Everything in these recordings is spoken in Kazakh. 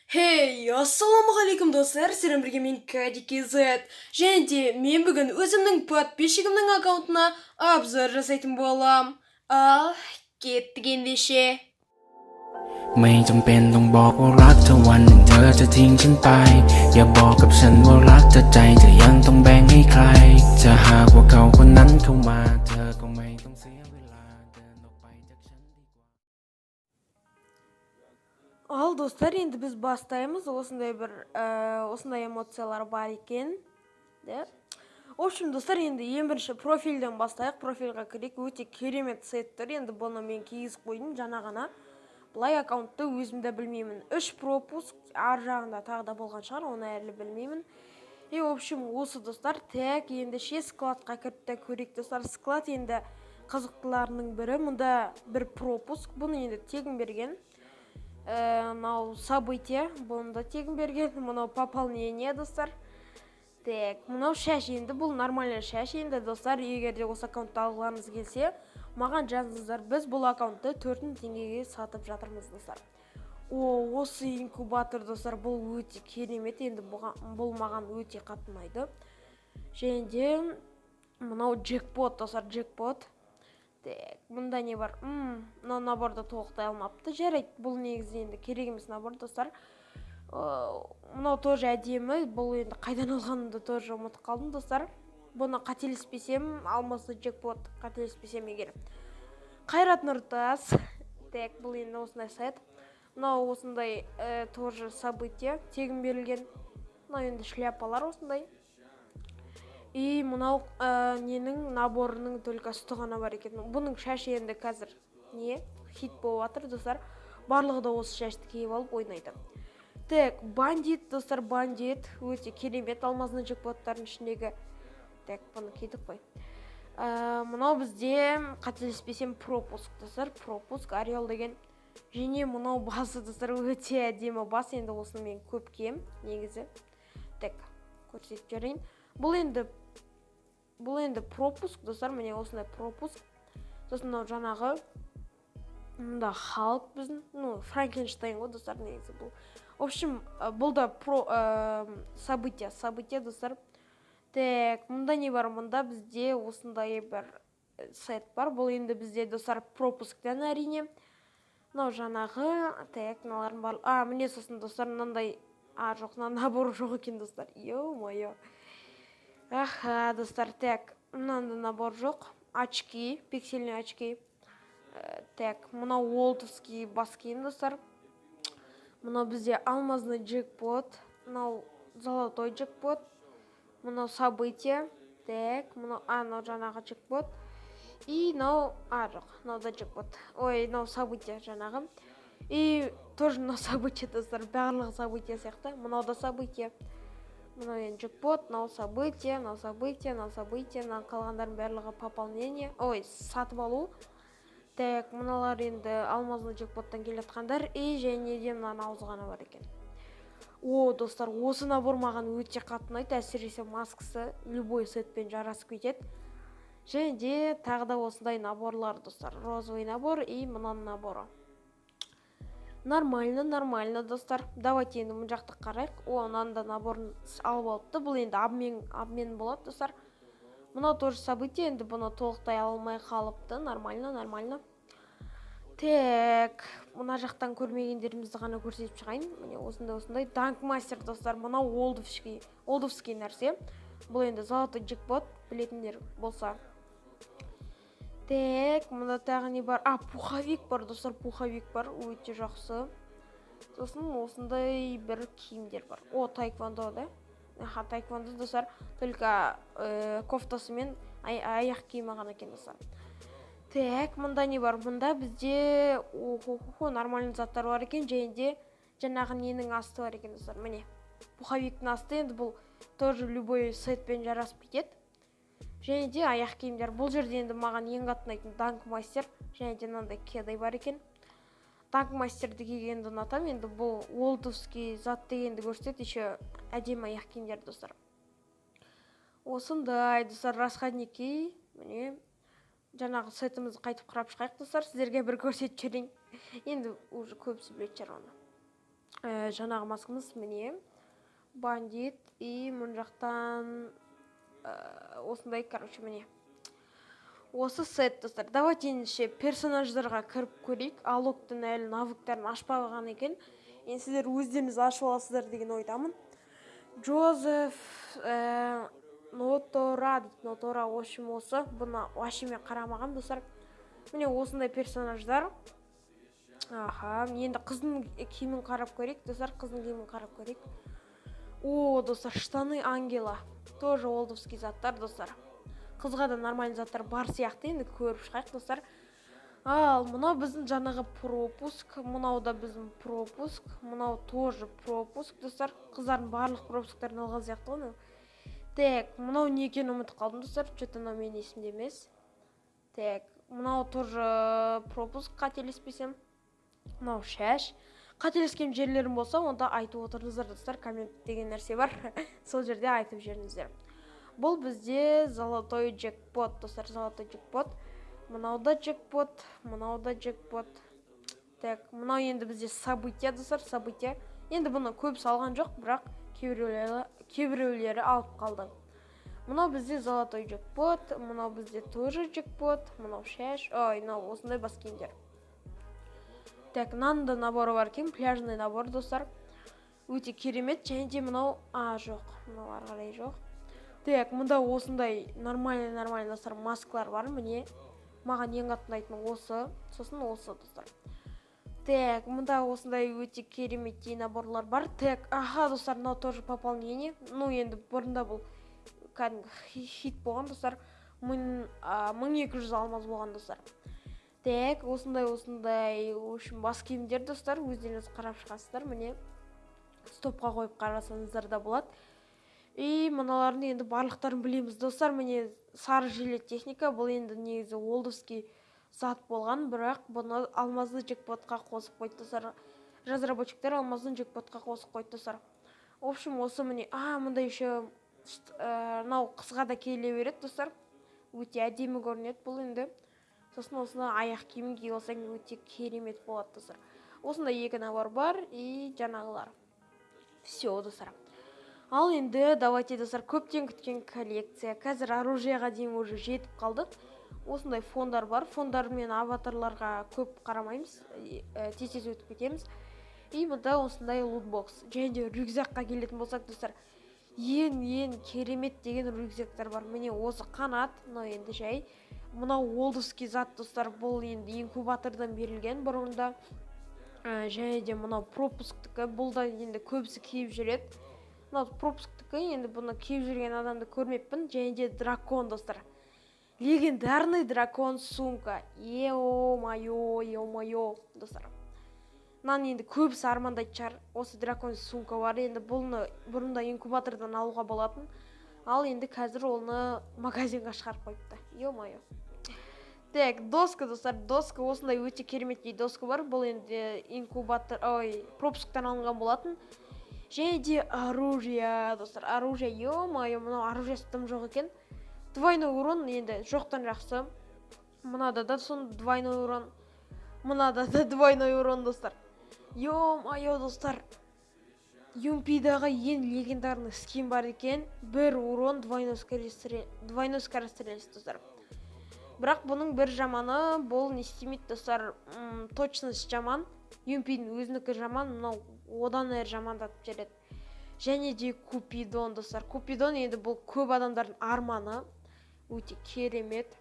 Хей, ассалаумағалейкум, достар, сіздермен бірге мен, Кади KZ. Және де мен бүгін өзімнің подписчигімнің аккаунтына обзор жасайтын болам. Ал, кеттік ендеше. ไม่จำเป็นต้องบอกว่ารักเธอวันหนึ่งเธอจะทิ้งฉันไป อย่าบอกกับฉันว่ารักเธอใจเธอยังต้องแบ่งให้ใคร จะหากว่าเขาคนนั้นเข้ามา เธอก็ไม่ต้องเสียเวลาเดินออกไปจากฉันดีกว่า Ал, достар, енді біз бастаймыз. Осындай бір осындай эмоциялар бар екен. Да? В общем, достар, енді ең бірінші профильден бастайық. Профильға кірейік. Өте керемет сет тұр. Енді бұны мен кигізіп қойдым жаңа ғана. Былай аккаунтты өзім де білмеймін. Үш пропуск, ар жағында тағы да болған шығар, оны әлі білмеймін. И, в общем, осы, достар. Так, ендеше складқа кіріп те көрейік, достар. Склад енді қызықтыларының бірі. Мұнда бір пропуск. Бұны енді тегін берген. Мынау событие, бұны да тегін берген. Мынау пополнение, достар. Так, мынау шаш, енді бұл нормальный шаш. Енді, достар, егер де осы аккаунтты алғыларыңыз келсе, маған жазыңыздар. Біз бұл аккаунтты 4000 теңгеге сатып жатырмыз, достар. О, осы инкубатор, достар, бұл өте керемет. Енді бұл маған өте қатты ұнайды. Және де мынау джекпот, достар, джекпот. Так, мұнда не бар? Мынау наборды толықтай алмапты. Жарайды, бұл негізі енді керек емес набор, достар. Мынау тоже әдемі. Бұл енді қайдан алғанымды тоже ұмытып қалдым, достар. Бұны, қателеспесем, алмазды джекпот, қателеспесем егер. Қайрат Нұртас. Так, бұл енді осындай сайт. Мынау осындай тоже событие, тегін берілген. Мынау енді шляпалар осындай. И мынау ненің наборының только үсті ғана бар екен. Бұның шашы енді қазір не хит болып жатыр, достар. Барлығы да осы шашты киіп алып ойнайды. Так, бандит, достар, бандит өте керемет алмазный джекпоттардың ішіндегі. Так, бұны кидік қой. Мынау бізде, қателеспесем, пропуск, достар, пропуск, орел деген. Және мынау басы, достар, өте әдемі бас. Енді осыны мен көп киемін негізі. Так, көрсетіп жіберейін. Бұл енді пропуск, достар, міне, осындай пропуск. Сосын мынау жаңағы мында Халк біздің, ну, Франкенштейн ғой, достар, негізі бұл. В общем, бұл да событие, событие, достар. Так, мұнда не бар? Мұнда бізде осындай бір сет бар. Бұл енді бізде, достар, пропусктан, әрине. Мынау жаңағы, так, мыналардың барлығы. А, міне, сосын, достар, мынандай. А, жоқ, мына набор жоқ екен, достар. Ё-моё. Аха, достар, так, мынандай набор жоқ. Очки, пиксельные очки. Так, мынау олдовский бас киім, достар. Мынау бізде алмазный джекпот, мынау золотой джекпот, мынау событие. Так, мынау, а, мынау жаңағы джекпот. И мынау, а, жоқ, мынау да джекпот. Ой, мынау событие жаңағы. И тоже мынау событие, достар, барлығы событие сияқты. Мынау да событие. Мынау енді джекпот, мынау событие, мынау событие, мынау событие, мына қалғандардың барлығы пополнение. Ой, сатып алу. Так, мыналар енді алмазный джекпоттан келе жатқандар. И және де мынаның аузы ғана бар екен. О, достар, осы набор маған өте қатты ұнайды, әсіресе маскасы любой сетпен жарасып кетеді. Және де тағы да осындай наборлар, достар. Розовый набор и мынаның наборы. Нормально, нормально, достар. Давайте енді мына жақты қарайық. О, мынаның да наборын алып алыпты. Бұл енді обмен болады, достар. Мынау тоже событие, енді бұны толықтай алмай қалыпты. Нормально, нормально. Так, мына жақтан көрмегендерімізді ғана көрсетіп шығайын. Міне, осындай, осындай данк мастер, достар. Мынау олдовский нәрсе. Бұл енді золотой джекпот, білетіндер болса. Так, мында тағы не бар? А, пуховик бар, достар, пуховик бар, өте жақсы. Сосын осындай бір киімдер бар. О, таэквондо да. Аха, таэквондо, достар, только кофтасы мен аяқ киімі ғана екен, достар. Так, мында не бар? Мында бізде, охо, нормальный заттар бар екен, және де жаңағы ненің асты бар екен, достар. Міне, пуховиктің асты, енді бұл тоже любой сетпен жарасып кетеді. Және де аяқ киімдер. Бұл жерде енді маған ең қатты ұнайтын данк мастер, және де мынандай кеды бар екен. Данк мастерді кигенді ұнатамын. Енді бұл олдовский зат дегенді көрсетеді, еще әдемі аяқ киімдер, достар. Осындай, достар, расходники. Міне, жаңағы сетімізді қайтып қарап шығайық, достар, сіздерге бір көрсетіп жіберейін. Енді уже көбісі білетін шығар оны. Жаңағы маскамыз, міне, бандит. И мына жақтан осындай, короче, міне, осы сет, достар. Давайте ендеше персонаждарға кіріп көрейік. Алоктың әлі навыктарын ашпаған екен, енді сіздер өздеріңіз ашып аласыздар деген ойдамын. Джозеф Нотора дейді, Нотора. В общем, осы, бұны вообще мен қарамағанмын, достар. Міне, осындай персонаждар. Аха, енді қыздың киімін қарап көрейік, достар, қыздың киімін қарап көрейік. О, достар, штаны ангела, тоже олдовский заттар, достар. Қызға да нормальный заттар бар сияқты, енді көріп шығайық, достар. Ал мынау біздің жаңағы пропуск, мынау да біздің пропуск, мынау тоже пропуск, достар. Қыздардың барлық пропусктарын алған сияқты ғой мынау. Так, мынау не екенін ұмытып қалдым, достар, че-то мынау менің есімде емес. Так, мынау тоже пропуск, қателеспесем. Мынау шаш. Қателескен жерлерім болса, онда айтып отырыңыздар, достар, коммент деген нәрсе бар, сол жерде айтып жіберіңіздер. Бұл бізде золотой джекпот, достар, золотой джекпот. Мынау да джекпот, мынау да джекпот. Так, мынау енді бізде событие, достар, событие. Енді бұны көбісі алған жоқ, бірақ кейбіреулері алып қалды. Мынау бізде золотой джекпот, мынау бізде тоже джекпот, мынау шаш, ой, мынау осындай бас киімдер. Так, мынаның да наборы бар екен, пляжный набор, достар, өте керемет. Және де мынау, а, жоқ, мынау ары қарай жоқ. Так, мында осындай нормальный, нормальный, достар, маскалар бар. Міне, маған ең қатты ұнайтыны осы, сосын осы, достар. Так, мында осындай өте кереметтей наборлар бар. Так, аха, достар, мынау тоже пополнение. Ну, енді бұрында бұл кәдімгі хит болған, достар, 1200 алмаз болған, достар. Так, осындай, осындай, в общем, бас киімдер, достар, өздеріңіз қарап шығасыздар. Міне, стопқа қойып қарасаңыздар да болады. И мыналардың енді барлықтарын білеміз, достар. Міне, сары жилет техника, бұл енді негізі олдовский зат болған, бірақ бұны алмазды джекпотқа қосып қойды, достар. Разработчиктер алмазды джекпотқа қосып қойды, достар. В общем, осы, міне. А, мында еще мынау қызға да келе береді, достар, өте әдемі көрінеді бұл енді. Сосын осыны аяқ киімін киіп алсаң, өте керемет болады, достар. Осындай екі набор бар и жаңағылар. Все, достар. Ал енді давайте, достар, көптен күткен коллекция. Қазір оружиеға дейін уже жетіп қалдық. Осындай фондар бар. Фондар мен аватарларға көп қарамаймыз, тез тез өтіп кетеміз. И мында осындай лутбокс. Және де рюкзакқа келетін болсақ, достар, ең ең керемет деген рюкзактар бар. Міне, осы қанат, мынау енді жай, мынау олдовский зат, достар, бұл енді инкубатордан берілген бұрында. Және де мынау пропусктікі, бұл да енді көбісі киіп жүреді. Мынау пропусктікі, енді бұны киіп жүрген адамды көрмеппін. Және де дракон, достар, легендарный дракон сумка. Е-мое, е-мое, достар, мынаны енді көбісі армандайтын шығар. Осы дракон сумка бар. Енді бұны бұрында инкубатордан алуға болатын, ал енді қазір оны магазинға шығарып қойыпты, е-мое. Так, доска, достар, доска. Осындай өте кереметтей доска бар. Бұл енді инкубатор, ой, пропусктан алынған болатын. Және де оружие, достар, оружие. Е-мое, мынау оружиесі тым жоқ екен. Двойной урон енді жоқтан жақсы. Мынада да сон двойной урон, мынада да двойной урон, достар. Е-мое, достар, Юмпидағы ең легендарный скин бар екен. Бір урон, двойной скорострельность, достар. Бірақ бұның бір жаманы, бұл не істемейді, достар, точность жаман. Юмпидің өзінікі жаман, мынау одан әрі жамандатып жібереді. Және де Купидон, достар. Купидон енді бұл көп адамдардың арманы, өте керемет.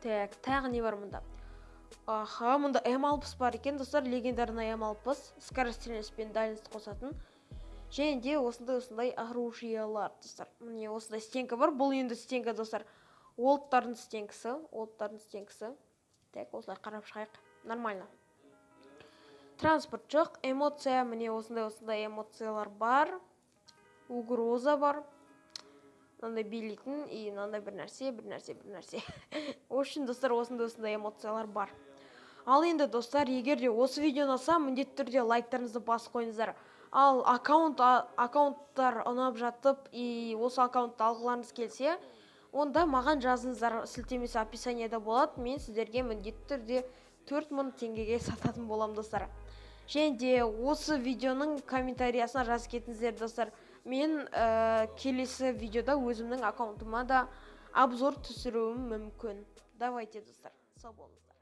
Так, тағы не бар мұнда? Аха, мұнда М60 бар екен, достар, легендарный М60, скорострельность пен дальность қосатын. Және де осындай, осындай оружиялар, достар. Міне, осындай стенка бар. Бұл енді стенка, достар, олдтардың стенкісі, олдтардың стенкісі. Так, осылай қарап шығайық. Нормально. Транспорт жоқ, эмоция, міне, осындай, осындай эмоциялар бар. Угроза бар. Мынандай билейтін и мынандай бір нәрсе, бір нәрсе, бір нәрсе. В общем, достар, осындай, осындай эмоциялар бар. Ал енді, достар, егер де осы видео ұнаса, міндетті түрде лайктарыңызды басып қойыңыздар. Ал аккаунттар ұнап жатып и осы аккаунтты алғыларыңыз келсе, онда маған жазыңыздар, сілтемесі описанияда болады. Мен сіздерге міндетті түрде 4000 теңгеге сататын боламын, достар. Және де осы видеоның комментариясына жазып кетіңіздер, достар. Мен келесі видеода өзімнің аккаунтыма да обзор түсіруім мүмкін. Давайте, достар, сау болыңыздар.